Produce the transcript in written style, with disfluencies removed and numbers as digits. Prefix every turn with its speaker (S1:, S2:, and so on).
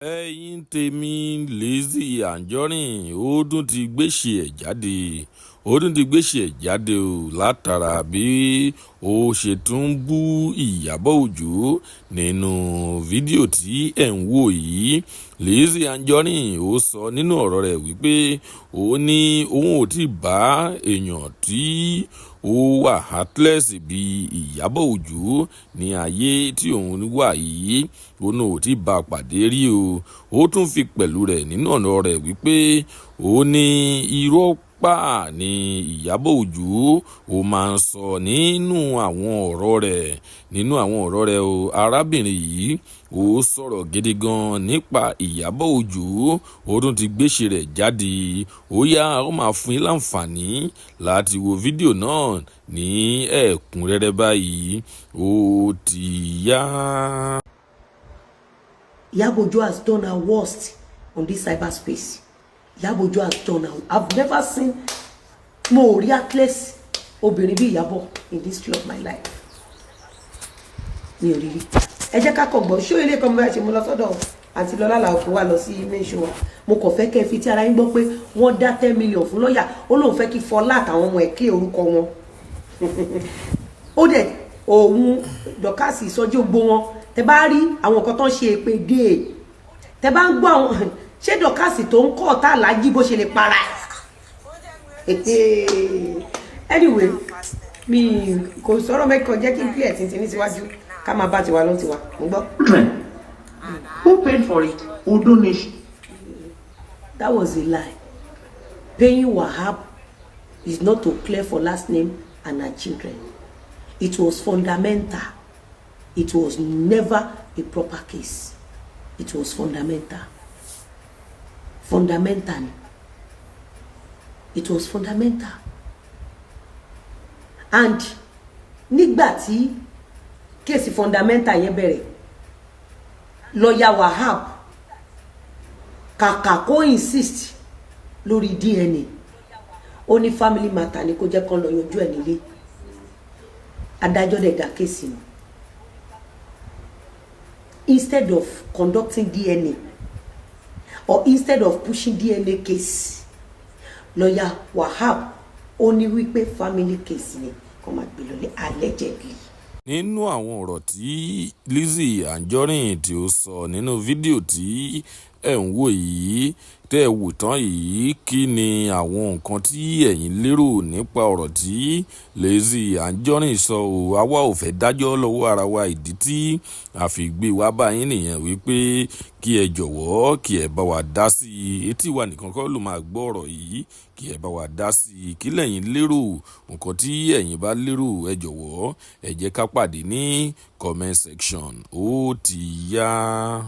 S1: Ẹ̀yin tèmi, Lizzy Anjorin ó tún ti gbéṣẹ́ ẹ̀ jáde, ó tún ti gbéṣẹ́ ẹ̀ jáde o, látara bí ó ṣe tún bú Ìyábọ̀ Òjó nínú fídíò tí ẹ̀ ń wò yìí. Lizzy Anjorin ó sọ nínú ọ̀rọ̀ rẹ̀ wípé ó ní òun ò tí bá èèyàn tí ó wà heartless bí Ìyábọ̀ Òjó ní ayé tí òun wà yìí, òun ò tí bá pàdé rí o. Ó tún fi pẹ̀lú rẹ̀ nínú ọ̀rọ̀ rẹ̀ wípé ó ní irọ́ pa ní Ìyábọ̀ Òjó ó máa ń sọ nínú àwọn ọ̀rọ̀ rẹ̀, nínú àwọn ọ̀rọ̀ rẹ̀ o. Arábìnrin yìí ó sọ̀rọ̀ gidi gan nípa Ìyábọ̀ Òjó, ó tún ti gbéṣẹ́ rẹ̀ jáde. Ó yá, ó máa fún yín láǹfààní láti wo fídíò náà ní ẹ̀kúnrẹ́rẹ́ báyìí. Ó ti yá.
S2: Iyabo Ojo has done her worst on this cyberspace. Iyabo Ojo has done her. I've never seen mo rí heartless obìnrin bí Iyabo in the history of my life. Mi ò rí rí. Ẹ jẹ́ ká kọ̀ gbọ́. Ṣó ilé kan bá ṣe mo lọ sọ́dọ̀ àti lọ́lá làwọn kò wá lọ sí main show wa. Mo kàn fẹ́ kẹ́ ẹ fi tí ara yín gbọ́ pé wọ́n dá 10 million fún lọ́ọ̀yà. Ó lóun fẹ́ kí Fọlá àtàwọn ọmọ ẹ̀ clear orúkọ wọn. Ó dẹ̀ òun Dorcas ìsọjí gbogbo wọn. Tẹ bá rí àwọn nǹkan tó ń ṣe èpè dé, tẹ bá ń gbọ́ àwọn, ṣé Dorcas tó ń kọ́ ọ̀tá aláàjì bó ṣe lè para ẹ̀? Anyway, mi kò sọ̀rọ̀ mẹ́kàn, jẹ́ kí n clear tìǹtìǹ ní síwájú, ká máa bá tiwa ló tiwa. Mo gbọ́.
S3: Children. Who paid for it? Odo Nation.
S2: That was a lie. Paying Wahab is not to clear for last name and her children. It was fundamental. It was never a proper case. It was fundamental. Fundamental. It was fundamental. And nígbà tí case fundamental yẹn bẹ̀rẹ̀, lọ́ọ̀yà Wahab, kàkà kó insist lórí DNA, ó ní family matter ni, kó jẹ́ kán lọ yanjú ẹ̀ nílé. Adájọ́ dẹ̀ dá case nù. Instead of conducting DNA or instead of pushing DNA case, lọ́ọ̀yà Wahab ó ní wípé family case ni, kó máa gbé lọlé, allegedly.
S1: Nínú àwọn ọ̀rọ̀ tí Lizzy Anjorin tí ó sọ nínú fídíò tí ẹ̀ ń wò yìí, tẹ́ ẹ wò tán yìí, kí ni àwọn nǹkan tí ẹ̀yin lérò nípa ọ̀rọ̀ tí Lizzy Anjorin sọ o? Àwa ò fẹ́ dájọ́ lọ́wọ́ ara wa. Ìdí tí a fi gbé wá báyìí nìyẹn wípé kí ẹ jọ̀wọ́, kí ẹ bá wa dá sí i. Etí wa nìkan kọ́ ló máa gbọ́ ọ̀rọ̀ yìí. Kí ẹ bá wa dá sí i. Kí lẹ̀yin lérò? Nǹkan tí ẹ̀yin bá lérò, ẹ jọ̀wọ́, ẹ jẹ́ ká pàdé ní comment section. Ó ti yá.